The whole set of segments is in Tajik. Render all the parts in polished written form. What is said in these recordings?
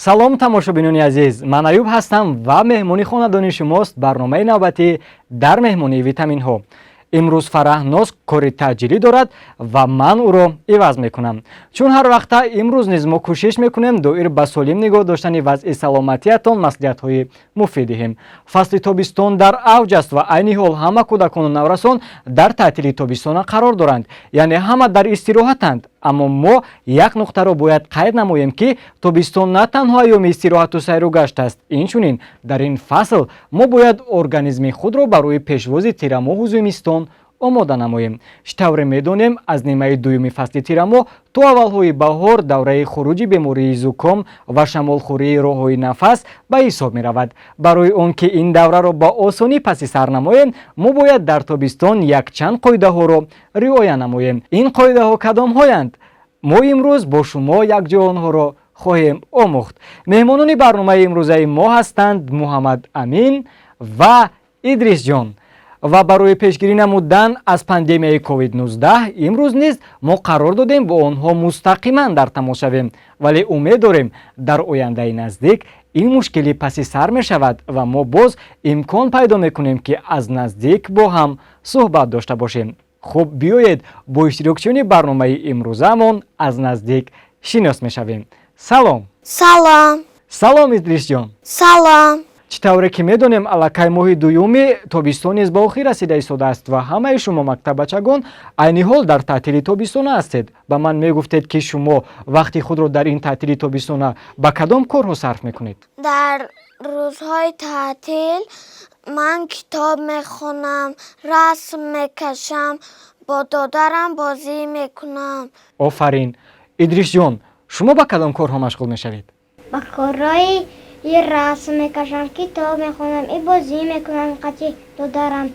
Салом, тамошобинони азиз, ман Аюб ҳастам ва меҳмони хонадони шумост барномаи навбатӣ «Дар меҳмонии витаминҳо». Имрӯз Фараҳноз кори таъҷилӣ дорад ва ман ӯро иваз мекунам. Чун ҳар вақта, имрӯз низ мо кӯшиш мекунем доир ба солим нигоҳ доштани вазъи саломатиятон маслиҳатҳои муфид диҳем. Фасли тобистон дар авҷ аст ва айни ҳол ҳама кӯдакону наврасон дар таътили тобистона қарор доранд, яъне ҳама дар истироҳатанд. Аммо мо як нуқтаро бояд қайд намоем, ки тобистон на танҳо айёми истироҳату сайру гашт аст, инчунин дар ин фасл мо бояд организми худро барои пешвози тирамоҳу зимистон омода намоем. Чӣ тавре медонем, аз нимаи дуюми фасли тирамоҳ то аввалҳои баҳор давраи хуруҷи бемории зуком ва шамолхӯрии роҳҳои нафас ба ҳисоб меравад. Барои он ки ин давраро ба осонӣ паси сар намоем, мо бояд дар тобистон якчанд қоидаҳоро риоя намоем. Ин қоидаҳо кадомҳоянд? Мо имрӯз бо шумо якҷо онҳоро хоҳем омӯхт. Меҳмонони барномаи имрӯзаи мо ҳастанд Муҳаммад Амин ва Идрисҷон. Ва барои пешгирӣ намудан аз пандемияи COVID-19 имрӯз низ мо қарор додем бо онҳо мустақиман дар тамос шавем, вале умед дорем, дар ояндаи наздик ин мушкилӣ паси сар мешавад ва мо боз имкон пайдо мекунем, ки аз наздик бо ҳам суҳбат дошта бошем. Хуб, биёед, бо иштирокчиёни барномаи имрӯзаамон аз наздик шинос мешавем. Салом! Салом! Салом, Идрисҷон! Салом! Чӣ тавре ки медонем, аллакай моҳи дуюми тобистон низ ба охир расида истодааст ва ҳамаи шумо мактаббачагон айни ҳол дар таътили тобистона ҳастед. Ба ман мегуфтед, ки шумо вақти худро дар ин таътили тобистона ба кадом корҳо сарф мекунед? Дар рӯзҳои таътил ман китоб мехонам, расм мекашам, бо додарам бозӣ мекунам. Офарин! Идрисҷон, шумо ба кадом корҳо машғул мешавед? Ба корҳои расм мекашам, китоб мехонам и бозӣ мекунам қати додарам.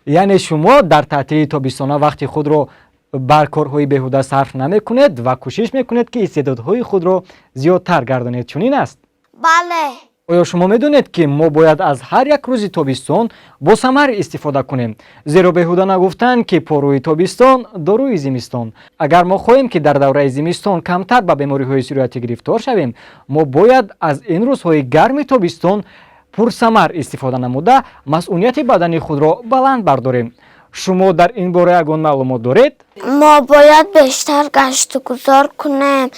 Яъне шумо дар таътили тобистона вақти худро бар корҳои беҳуда сарф намекунед ва кӯшиш мекунед, ки истеъдодҳои худро зиёдтар гардонед. Чунин аст? Бале. Оё шумо медонед, ки мо бояд аз ҳар як рӯзи тобистон бо самар истифода кунем? Зеро беҳуда нагуфтанд, ки порӯи тобистон доруи зимистон. Агар мо хоҳем, ки дар давраи зимистон камтар ба бемориҳои сироятӣ гирифтор шавем, мо бояд аз ин рӯзҳои гарми тобистон пурсамар истифода намуда, масунияти бадани худро баланд бардорем. Шумо дар ин бора ягон маълумот доред? Мо бояд бештар гаштугузор кунем.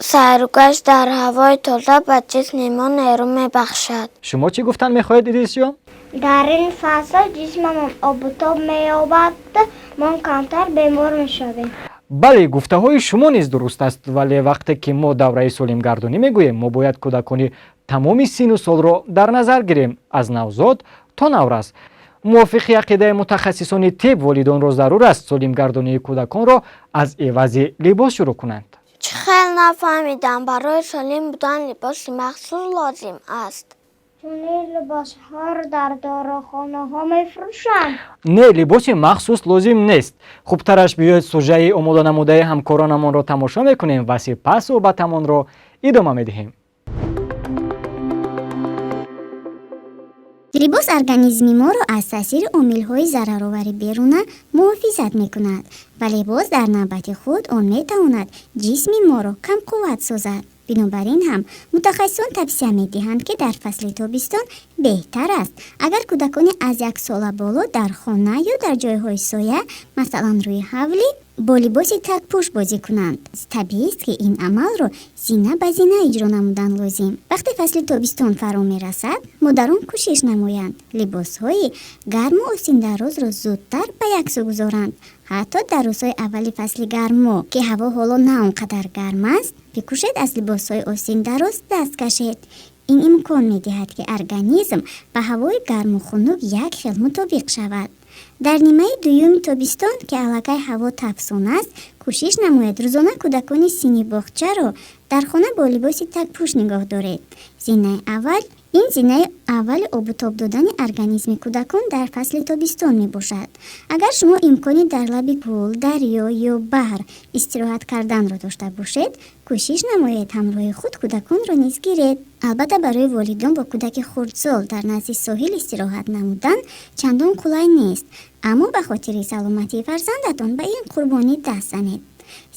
Сайругашт дар ҳавои тоза ба ҷисми мо нерӯ мебахшад. Шумо чӣ гуфтан мехоҳед, Идрисҷон? Дар ин фасл ҷисмамон обутоб меёбад, мо камтар бемор мешавем. Бале, гуфтаҳои шумо низ дуруст аст, вале вақте ки мо давраи солимгардонӣ мегӯем, мо бояд кӯдакони тамоми сину солро дар назар гирем, аз навзод то наврас. Мувофиқи ақидаи мутахассисони тиб, волидонро зарур аст солимгардонии кӯдаконро аз ивази либос шурӯъ кунанд. Чӣ хел? Нафаҳмидам. Барои солим будан либоси махсус лозим аст? Чунин либосҳоро дар дорухонаҳо мефурӯшанд? Не, либоси махсус лозим нест. Хубтараш биёед, сужаи омоданамудаи ҳамкоронамонро тамошо мекунем ва сипас суҳбатамонро идома медиҳем. Либос организми моро аз таъсири омилҳои зараровари беруна муҳофизат мекунад, вале боз дар навбати худ он метавонад ҷисми моро камқувват созад. Бинобар ин ҳам мутахассисон тавсия медиҳанд, ки дар фасли тобистон беҳтар аст, агар кӯдакони аз яксола боло дар хона ё дар ҷойҳои соя, масалан, рӯи ҳавлӣ, бо либоси такпӯш бозӣ кунанд. Табиист, ки ин амалро зина ба зина иҷро намудан лозим. Вақте фасли тобистон фаро мерасад, модарон кӯшиш намоянд либосҳои гарму остиндарозро зудтар ба як сӯ гузоранд. Ҳатто дар рӯзҳои аввали фасли гармо, ки ҳаво ҳоло на он қадар гарм аст, бикӯшед аз либосҳои остиндароз даст кашед. Ин имкон медиҳад, ки организм ба ҳавои гарму хунук як хел мутобиқ шавад. Дар нимаи дуюми тобистон, ки аллакай ҳаво тафсон аст, кӯшиш намоед рӯзона кӯдакони синни боғчаро дар хона бо либоси такпӯш нигоҳ доред. Зинаи аввал ин зинаи аввали обутоб додани организми кӯдакон дар фасли тобистон мебошад. Агар шумо имкони дар лаби кӯл, дарё ё баҳр истироҳат карданро дошта бошед, кӯшиш намоед ҳамроҳи худ кӯдаконро низ гиред. Албатта, барои волидон бо кӯдаки хурдсол дар назди соҳил истироҳат намудан чандон қулай нест, аммо ба хотири саломатии фарзандатон ба ин қурбонӣ даст занед.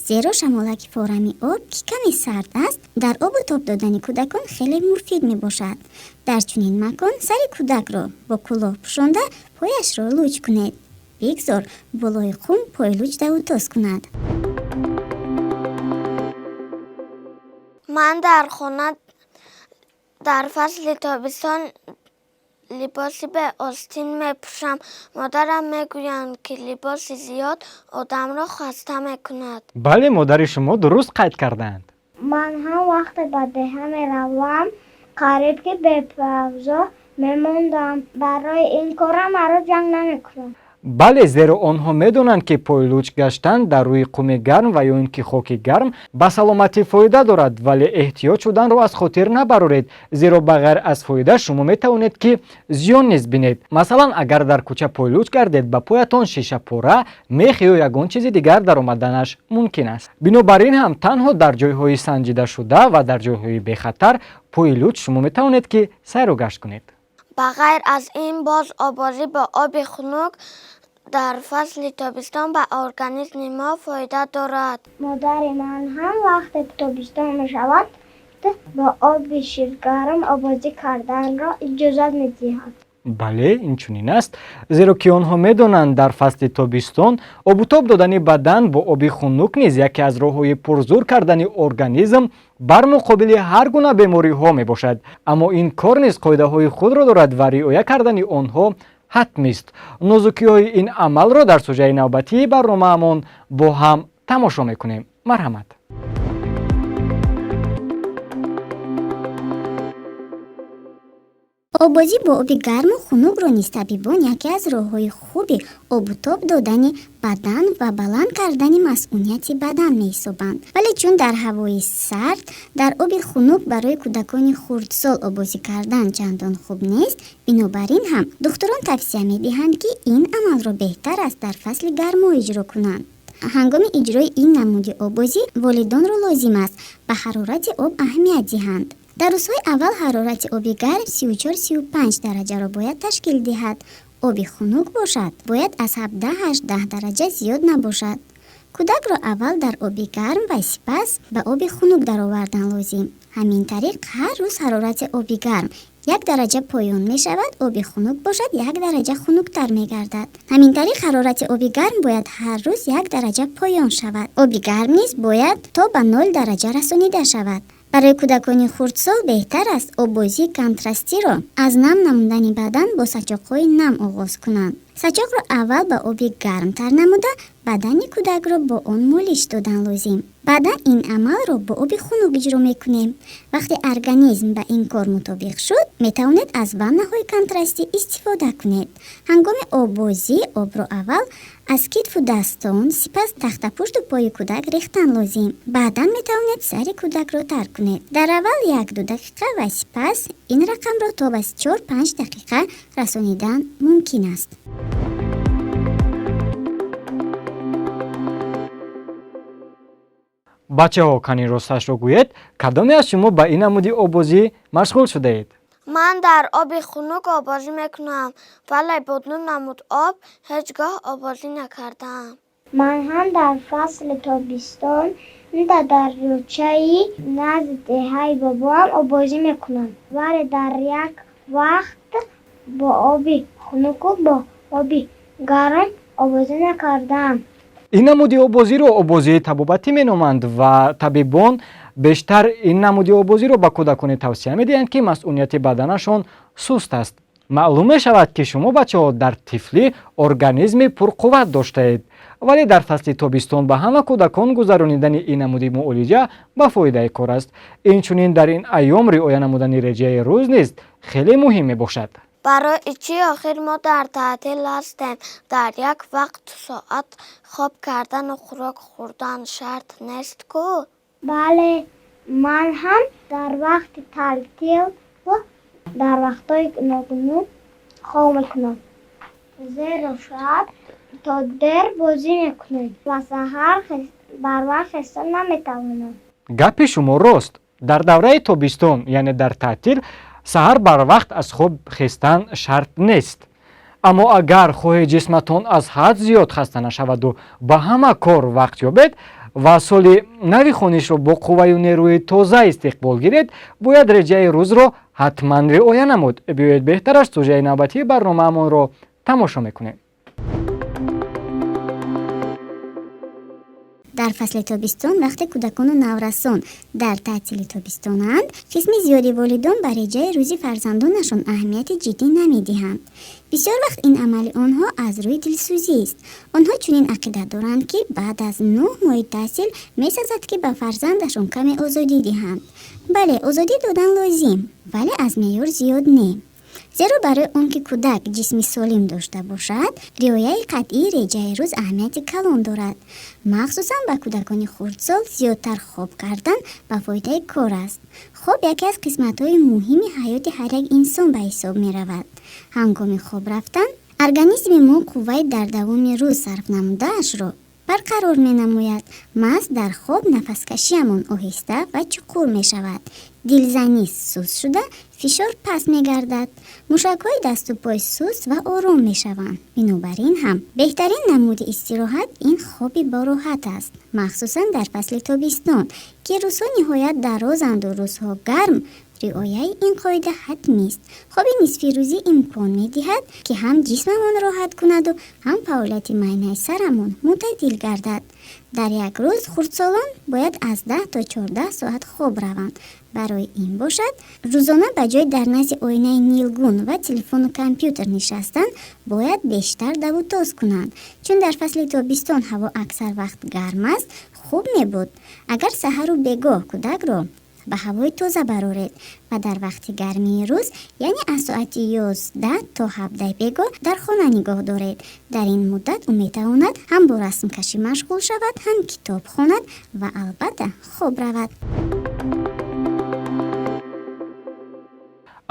Зеро шамолаки форами об, ки каме сард аст, дар обу тоб додани кӯдакон хеле муфид мебошад. Дар чунин макон сари кӯдакро бо кӯлоҳ пӯшонда, пояшро луч кунед. Бигзор болои қум пойлуч давутоз кунад. Ман дар хона дар фасли тобистон либоси беостин мепӯшам. Модарам мегӯянд, ки либоси зиёд одамро хаста мекунад. Бале, модари шумо дуруст қайд кардаанд. Ман ҳам вақте ба деҳа меравам, қариб ки бепайафзол мемондам. Барои ин корам маро ҷанг намекунанд. Бале, зеро онҳо медонанд, ки пойлуч гаштан дар рӯи қуми гарм ва ё ин ки хоки гарм ба саломатӣ фоида дорад, вале эҳтиёт шуданро аз хотир набароред, зеро ба ғайр аз фоида шумо метавонед, ки зиён низ бинед. Масалан, агар дар кӯча пойлуч гардед, ба поятон шишапора, мех ё ягон чизи дигар даромаданаш мумкин аст. Бинобар ин ҳам танҳо дар ҷойҳои санҷидашуда ва дар ҷойҳои бехатар пойлуч шумо метавонед, ки сайру гашт кунед. Ба ғайр аз ин, боз оббозӣ бо оби хунук дар фасли тобистон ба организми мо фоида дорад. Модари ман ҳам вақте тобистон мешавад, бо оби ширгарм обозӣ карданро иҷозат медиҳад. Бале, инчунин аст, зеро ки онҳо медонанд, дар фасли тобистон обутоб додани бадан бо оби хунук низ яке аз роҳҳои пурзур кардани организм бар муқобили ҳар гуна бемориҳо мебошад. Аммо ин кор низ қоидаҳои худро дорад ва риоя кардани онҳо ҳатмист. Нозукиҳои ин амалро дар сужаи навбатии барномаамон бо ҳам тамошо мекунем. Марҳамат. Оббозӣ бо оби гарму хунукро низ табибон яке аз роҳҳои хуби обутоб додани бадан ва баланд кардани масунияти бадан меҳисобанд. Вале чун дар ҳавои сард дар оби хунук барои кӯдакони хурдсол оббозӣ кардан чандон хуб нест, бинобар ин ҳам духтурон тавсия медиҳанд, ки ин амалро беҳтар аст дар фасли гармо иҷро кунанд. Ҳангоми иҷрои ин намуди оббозӣ волидонро лозим аст ба ҳарорати об аҳамият диҳанд. Дар рӯзҳои аввал ҳарорати оби гарм 34-35 дараҷаро бояд ташкил диҳад. Оби хунук бошад, бояд аз 17-18 дараҷа зиёд набошад. Кӯдакро аввал дар оби гарм ва сипас ба оби хунук даровардан лозим. Ҳамин тариқ ҳар рӯз ҳарорати оби гарм як дараҷа поён мешавад, оби хунук бошад, як дараҷа хунуктар мегардад. Ҳамин тариқ ҳарорати оби гарм бояд ҳар рӯз як дараҷа поён шавад. Оби гарм низ бояд то ба 0 дараҷа расонида шавад. Барои кӯдакони хурдсол беҳтар аст оббозии контрастиро аз нам намудани бадан бо сачоқҳои нам оғоз кунанд. Сачоқро аввал ба оби гармтар намуда, бадани кӯдакро бо он молиш додан лозим. Баъдан ин амалро бо оби хунук иҷро мекунем. Вақте организм ба ин кор мутобиқ шуд, метавонед аз ваннаҳои контрастӣ истифода кунед. Ҳангоми оббозӣ обро аввал аз китфу дастон, сипас тахтапушту пои кӯдак рехтан лозим. Баъдан метавонед сари кӯдакро тар кунед. Дар аввал 1-ду дақиқа ва сипас ин рақамро то ба 4-5 дақиқа расонидан мумкин аст. Бачаҳо, кани росташро гӯед, кадоме аз шумо ба ин намуди оббозӣ машғул шудаед? Ман дар оби хунук оббозӣ мекунам, вале бо ду намуд об ҳеҷ гоҳ оббозӣ накардаам. Ман ҳам дар фасли тобистон дар дарёчаи назди деҳаи бобоам оббозӣ мекунам, вале дар як вақт бо оби хунуку бо оби гарм оббозӣ накардаам. Ин намуди оббозиро оббозии табобатӣ меноманд ва табибон бештар ин намуди оббозиро ба кӯдаконе тавсия медиҳанд, ки масунияти баданашон суст аст. Маълум мешавад, ки шумо, бачаҳо, дар тифлӣ организми пурқувват доштаед, вале дар фасли тобистон ба ҳама кӯдакон гузаронидани ин намуди муолиҷа ба фоидаи кор аст. Инчунин дар ин айём риоя намудани реҷаи рӯз низ хеле муҳим мебошад. Барои чӣ охир мо дар таътил ҳастем, дар як вақту соат хоб кардану хӯрок хӯрдан шарт нест ку? Бале, ман ҳам дар вақти таътил дар вақтҳои гуногун хоб мекунам, зеро шаб то дер бозӣ мекунем ва саҳар барвақт хеста наметавонам. Гапи шумо рост. Дар давраи тобистон, яъне дар таътил, саҳар барвақт аз хоб хестан шарт нест. Аммо агар хоҳед ҷисматон аз ҳад зиёд хаста нашаваду ба ҳама кор вақт ёбед, Ва соли нави хонишро бо қувваю нерӯи тоза истиқбол гиред, бояд реҷаи рӯзро ҳатман риоя намуд. Биёед, беҳтараш сужаи навбатии барномаамонро тамошо мекунем. Дар фасли тобистон, вақте кӯдакону наврасон дар таътили тобистонанд, қисми зиёди волидон ба реҷаи рӯзи фарзандонашон аҳамияти ҷиддӣ намедиҳанд. Бисёр вақт ин амали онҳо аз рӯи дилсӯзист. Онҳо чунин ақида доранд, ки баъд аз 9 моҳи таҳсил месазад, ки ба фарзандашон каме озодӣ диҳанд. Бале, озодӣ додан лозим, вале аз меъёр зиёд не. Зеро барои он ки кӯдак ҷисми солим дошта бошад, риояи қатъии реҷаи рӯз аҳамияти калон дорад. Махсусан ба кӯдакони хурдсол зиёдтар хоб кардан ба фоидаи кор аст. Хоб яке аз қисматҳои муҳими ҳаёти ҳар як инсон ба ҳисоб меравад. Ҳангоми хоб рафтан организми мо қувваи дар давоми рӯз сарф намудаашро барқарор менамояд. Маҳз дар хоб нафаскашиамон оҳиста ва чуқур мешавад, дилзанӣ суст шуда, фишор паст мегардад, мушакҳои дасту пой суст ва ором мешаванд. Бинобар ин ҳам беҳтарин намуди истироҳат ин хоби бароҳат аст, махсусан дар фасли тобистон, ки рӯзҳо ниҳоят дарозанду рӯзҳо гарм. Риояи ин қоида ҳатмист. Хоби нисфирӯзӣ имкон медиҳад, ки ҳам ҷисмамон роҳат кунаду ҳам фаъолияти майнаи сарамон мӯътадил гардад. Дар як рӯз хурдсолон бояд аз 10 то 14 соат хоб раванд. Барои ин бошад, рӯзона ба ҷои дар назди оинаи нилгун ва телефону компютер нишастан бояд бештар давутоз кунанд. Чун дар фасли тобистон ҳаво аксар вақт гарм аст, хуб мебуд, агар саҳару бегоҳ кӯдакро ба ҳавои тоза бароред ва дар вақти гармии рӯз, яъне аз соати 11 то 17 бегоҳ дар хона нигоҳ доред. Дар ин муддат ӯ метавонад ҳам бо расмкашӣ машғул шавад, ҳам китоб хонад ва албатта хоб равад.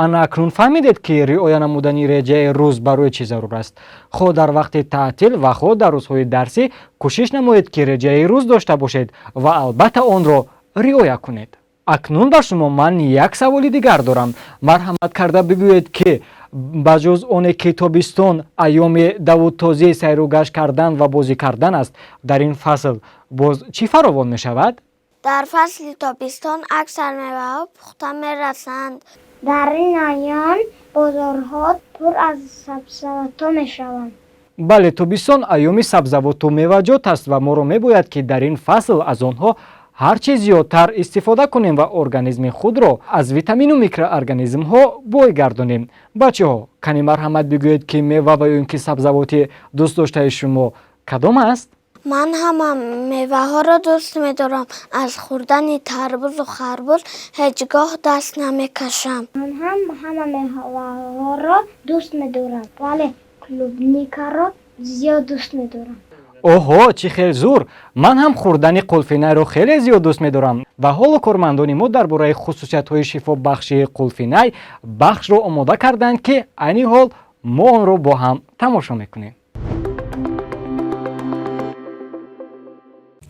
Ана акнун фаҳмидед, ки риоя намудани реҷаи рӯз барои чӣ зарур аст. Хоҳ дар вақти таътил ва хоҳ дар рӯзҳои дарсӣ кӯшиш намоед, ки реҷаи рӯз дошта бошед ва албатта онро риоя кунед. Акнун ба шумо ман як саволи дигар дорам. Марҳамат карда бигӯед, ки ба ҷуз оне ки тобистон айёми давутозӣ, сайру гашт кардан ва бозӣ кардан аст, дар ин фасл боз чӣ фаровон мешавад? Дар фасли тобистон аксар меваҳо пухта мерасанд. Дар ин айём бозорҳо пур аз сабзавотҳо мешаванд. Бале, тобистон айёми сабзавоту меваҷот аст ва моро мебояд, ки дар ин фасл аз онҳо ҳар чӣ зиёдтар истифода кунем ва организми худро аз витамину микроорганизмҳо бой гардонем. Бачаҳо, кани марҳамат бигӯед, ки мева ва ё ин ки сабзавоти дӯстдоштаи шумо кадом аст? Ман ҳама меваҳоро дӯст медорам. Аз хӯрдани тарбузу харбуз ҳеҷ гоҳ даст намекашам. Ман ҳам ҳама меваҳоро дӯст медорам, вале клубникаро зиёд дӯст медорам. Оҳо, чӣ хел зур! Ман ҳам хӯрдани қулфинайро хеле зиёд дӯст медорам ва ҳоло кормандони мо дар бораи хусусиятҳои шифобахшии қулфинай бахшро омода карданд, ки айни ҳол мо онро бо ҳам тамошо мекунем.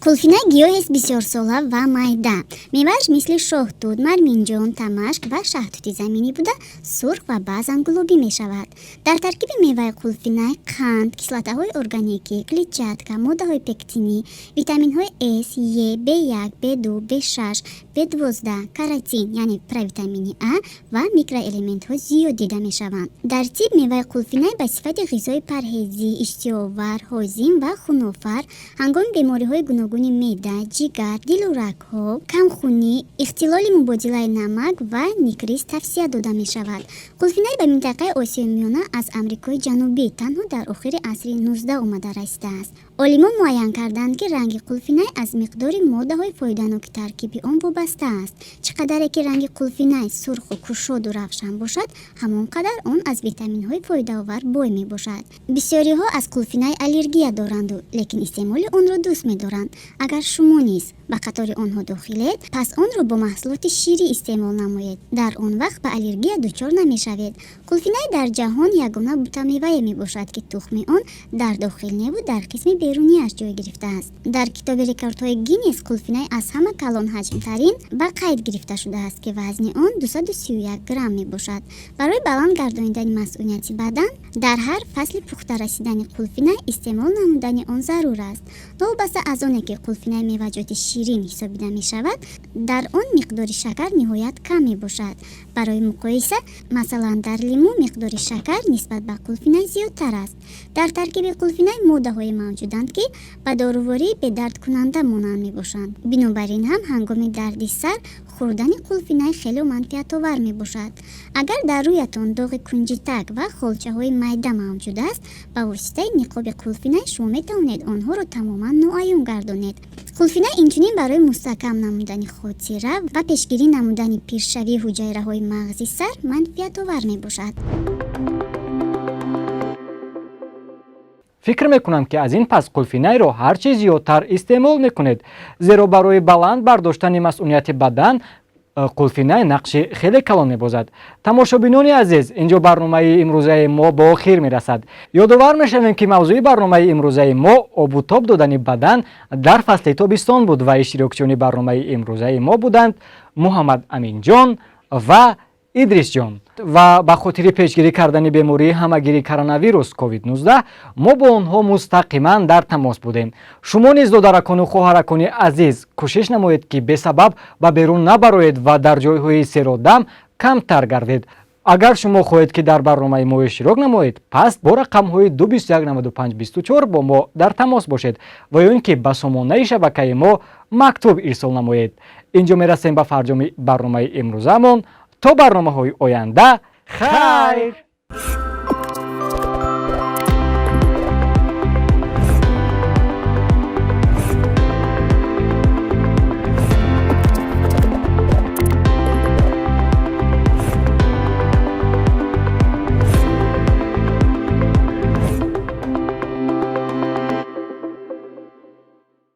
Қулфинай гиёҳест бисёрсола ва майда. Мевааш мисли шоҳтут, марминҷон, тамашк ва шаҳтути заминӣ буда, сурх ва баъзан гулобӣ мешавад. Дар таркиби меваи қулфинай қанд, кислотаҳои органикӣ, клетчатка, моддаҳои пектинӣ, витаминҳои С, Е, В1, В2, В6, В12, каротин, яъне провитамини А ва микроэлементҳо зиёд дида мешаванд. Дар тиб меваи қулфинай ба сифати ғизои парҳезӣ, иштиҳовар, ҳозим ва хунофар ҳангоми бемориҳои гуногуни меъда, ҷигар, дилу рагҳо, камхунӣ, ихтилоли мубодилаи намак ва никриз тавсия дода мешавад. Қулфинай ба минтақаи Осиёи Миёна аз Амрикои Ҷанубӣ танҳо дар охири асри 19 омада расидааст. Олимон муайян карданд, ки ранги қулфинай аз миқдори моддаҳои фоиданоки таркиби он вобаста аст. Чӣ қадаре ки ранги қулфинай сурху кушоду равшан бошад, ҳамон қадар он аз витаминҳои фоидаовар бой мебошад. Бисёриҳо аз қулфинай аллергия доранду, лекин истеъмоли онро дӯст медоранд. Агар шумо низ ба қатори онҳо дохилед, пас онро бо маҳсулоти ширӣ истеъмол намоед. Дар он вақт ба аллергия дучор намешавед. Қулфинай дар ҷаҳон ягона бутамевае мебошад, ки тухми он дар дохил неву дар қисми берунияш ҷой гирифтааст. Дар китоби рекордҳои Гиннес қулфинай аз ҳама калонҳаҷмтарин ба қайд гирифта шудааст, ки вазни он 231 грамм мебошад. Барои баланд гардонидани масунияти бадан дар ҳар фасли пухта расидани қулфинай истеъмол намудани он зарур аст. Новобаста аз оне ки қулфинай меваҷоти ширин ҳисобида мешавад, дар он миқдори шакар ниҳоят кам мебошад. Барои муқоиса, масалан, дар лимӯ миқдори шакар нисбат ба қулфинай зиёдтар аст. Дар таркиби қулфинай моддаҳое мавҷуданд, ки ба дорувории бедардкунанда монанд мебошанд. Бинобар ин ҳам ҳангоми дарди сар хӯрдани қулфинай хело манфиатовар мебошад. Агар дар рӯятон доғи кунҷитак ва холчаҳои майда мавҷуд аст, ба воситаи ниқоби қулфинай шумо метавонед онҳоро тамоман ноаён гардонед. Қулфинай инчунин барои мустаҳкам намудани хотира ва пешгирӣ намудани пиршавии ҳуҷайраҳои мағзи сар манфиатовар мебошад. Фикр мекунам, ки аз ин пас қулфинайро ҳар чӣ зиёдтар истеъмол мекунед, зеро барои баланд бардоштани масунияти бадан қулфинай нақши хеле калон мебозад. Тамошобинони азиз, инҷо барномаи имрӯзаи мо ба охир мерасад. Ёдовар мешавем, ки мавзӯи барномаи имрӯзаи мо обутоб додани бадан дар фасли тобистон буд ва иштирокчиёни барномаи имрӯзаи мо буданд Муҳаммад Аминҷон ва Идрисҷон. Ва ба хотири пешгирӣ кардани бемории ҳамагири коронавирус COVID-19 мо бо онҳо мустақиман дар тамос будем. Шумо низ, додаракону хоҳаракони азиз, кӯшиш намоед, ки бесабаб ба берун набароед ва дар ҷойҳои серодам камтар гардед. Агар шумо хоҳед, ки дар барномаи мо иштирок намоед, пас бо рақамҳои 2219524 бо мо дар тамос бошед ва ё ин ки ба сомонаи шабакаи мо мактуб ирсол намоед. Инҷо мерасем ба фарҷоми барномаи имрӯзаамон. То барномаҳои оянда, хайр.